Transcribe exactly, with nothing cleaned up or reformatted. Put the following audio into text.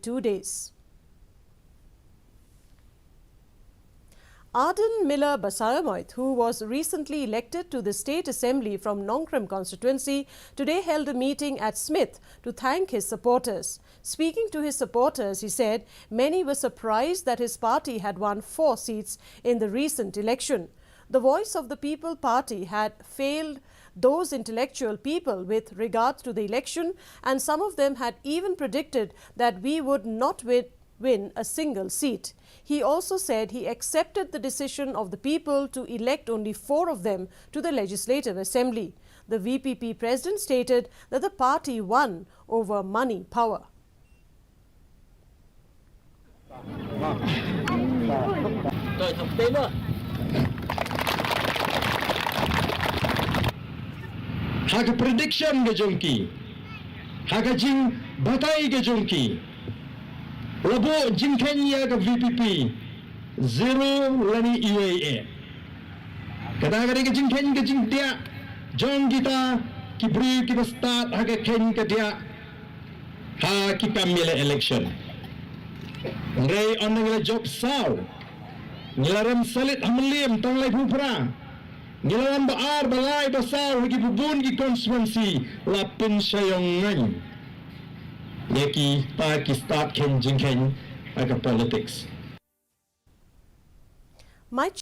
two days. Ardent Miller Basaiawmoit, who was recently elected to the State Assembly from Nongkrem constituency, today held a meeting at Smith to thank his supporters. Speaking to his supporters, he said many were surprised that his party had won four seats in the recent election. The Voice of the People Party had failed those intellectual people with regard to the election, and some of them had even predicted that we would not win, win a single seat. He also said he accepted the decision of the people to elect only four of them to the Legislative Assembly. The V P P president stated that the party won over money power. Ha ka prediction ka jong ki, ha ka jingbatai ka jong ki, la buh jingkheiñ ïa ka V P P, zero lane uwei eh. Kata ka dei ka jingkheiñ ka jingdiah jong kita ki briew kiba stad ha ka kheiñ ka diah ha ki kam ïaleh election. Hynrei ynda ngi la jop saw, ngi la rem salit ha Mylliem tang laiphew phra, ngi la wan ba ar ba lai ba saw ha kiba bun ki constituency, la pynshai ïong ngaiñ ïa kita ki stad kheiñ jingkheiñ ha ka politics. Mike